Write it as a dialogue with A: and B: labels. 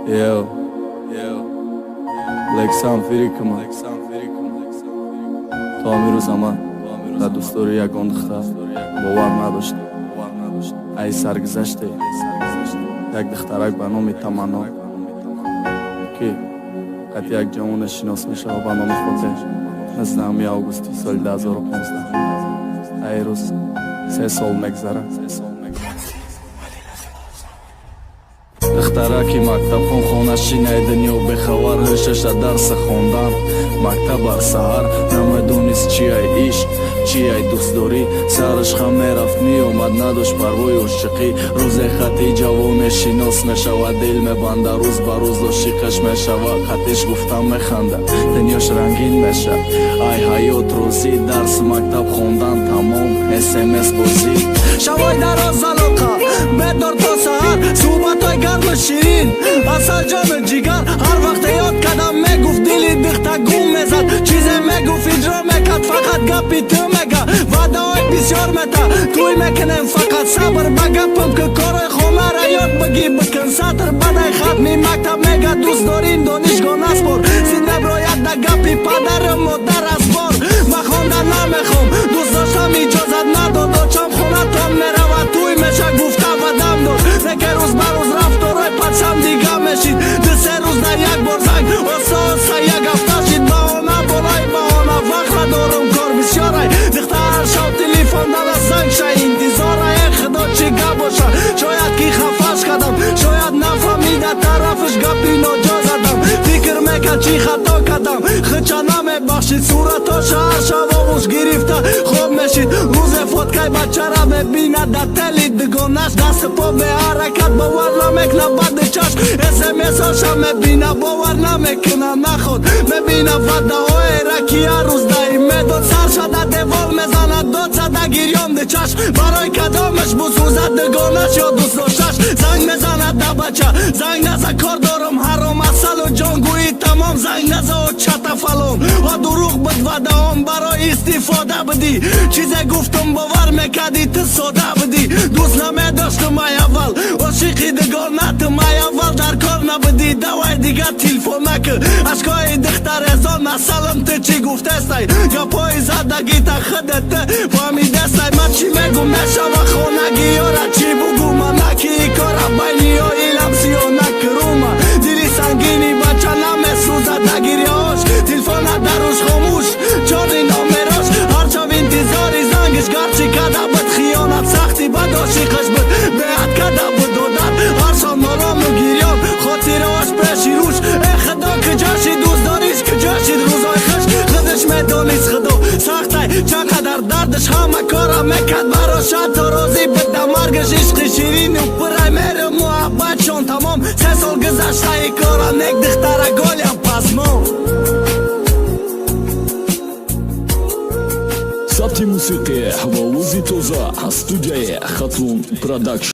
A: Yo, yo. Лексам фирикама. То ҳамин рӯза ман дар дӯстдори ягон духтар бовар надоштам. Ай саргузаште як духтарак ба номи Таманно, ки қати як ҷавоне шинос мешавад ба номи Фотеҳ, 19 августи соли 2015. Ай рӯз 3 сол мегзарад. Духтараки мактабхон, хонашинаи дунё бехабар, ҳушаша дарса хондан, мактаб бар саҳар. Намедонист чиай ишқ, чиай дӯстдорӣ. Сараш хам мерафт, меомад, надошт парвои ошиқӣ. Рӯзе хати ҷавоне шинос мешавад, дил мебанда, рӯз ба рӯз ошиқаш мешавад. Хатиш гуфтам механда, дунёш рангин меша. Ай ҳаёт рӯзӣ, дарс, мактаб хондан тамом, смс бозӣ.
B: Шавой дароз залоқа, бедор то саҳар, суҳбатҳои гарму ширин, асалҷону ҷигар. Ҳар вақте ёд кардам, мегуфт, дили духта гум мезад. Чизе мегуфт, иҷро мекард, фақат гапи ту мега. Ваъдаҳои бисёр мета, тӯй мекунем, фақат сабр ба гапам, ки корҳои хонара ёд бигӣ, бикун сатр. Баъдаи хатми мактаб мега, дӯст дорим, донишгоҳ наспор. Зид меброяд да гапи падару модар аз бор. Ман хонда намехом, дӯст доштам, иҷозат надод. Очам хонатон меравад, тӯй меша, гуфта вадам дод. Лекин рӯз ба рӯз рафторҳои пачам дига мешид. 2-се рӯз дар як бор занг, оса оса як ҳафта шид. Баҳона болои баҳона, вақт надорум, кор бисёрай. Духтар ҳар шав телефон дара, занг ша интизорай. Э худо, чӣ гап боша? Шояд ки хафаш кардам, шояд нафаҳмида тарафаш гапи ноҷо задам. Фикр мекард, чӣ хато кардам, хича намебахшид. Суратоша ҳар шав оғӯш гирифта хоб мешид. Рӯзе фоткаи бачара мебинад дар тели дугонаш, дасту по беҳаракат, бовар намекунад баъди чашм. Смсоша мебина, бовар намекунад, наход мебина ваъдаҳоеро, ки ҳар рӯз даим медод. Сар шада девол мезанад, дод зада гирён чашм. Барои кадомаш бусӯзад, дугонаш ё дӯстдошташ? Занг мезанад да бача: «Занг наза, кор дорам, ҳаром, асалу ҷонгӯӣ тамом, занг наза, очата фалон». Ва дурӯғ буд ваъдаҳом, барои истифода будӣ. Чизе гуфтум, бовар мекардӣ, ту сода будӣ. Дӯст намедоштум ай аввал, ошиқи дугонатум ай аввал дар кор набудӣ. Давай, дигар телефон накӣ. Ашкои духтарезон, асалам, ту чӣ гуфтестай? Гапҳои задагита худат фаҳмидестай. Ман чӣ мегум, мешава хонагиёра чӣ бугума? Наки кора байни оилам сиёҳ накрума. Дили сангини бача намесӯзад да гирёш. Телефона даруш хомӯш, чорни номерош. Ҳаршав интизори зангиш, гарчи када буд хиёнат, сахти бад ошиқаш буд, беҳад када буд одат. Ҳаршав норому гирён, хотираош пеши рӯш. Э худо, куҷо шид дӯстдориш, куҷо шид рӯзои хуш? Худаш медонист, худо, сахтай чанд қадар дардаш. Ҳама кора мекард бароша, то розӣ буд да маргаш. Ишқи ширину пурай меру муҳаббатшон тамом. 3 сол гузаштаи кора нек духтара голям пасмон.
C: Сабти мусиқӣ ва овози тоза, студияи Хатлон Продакшн.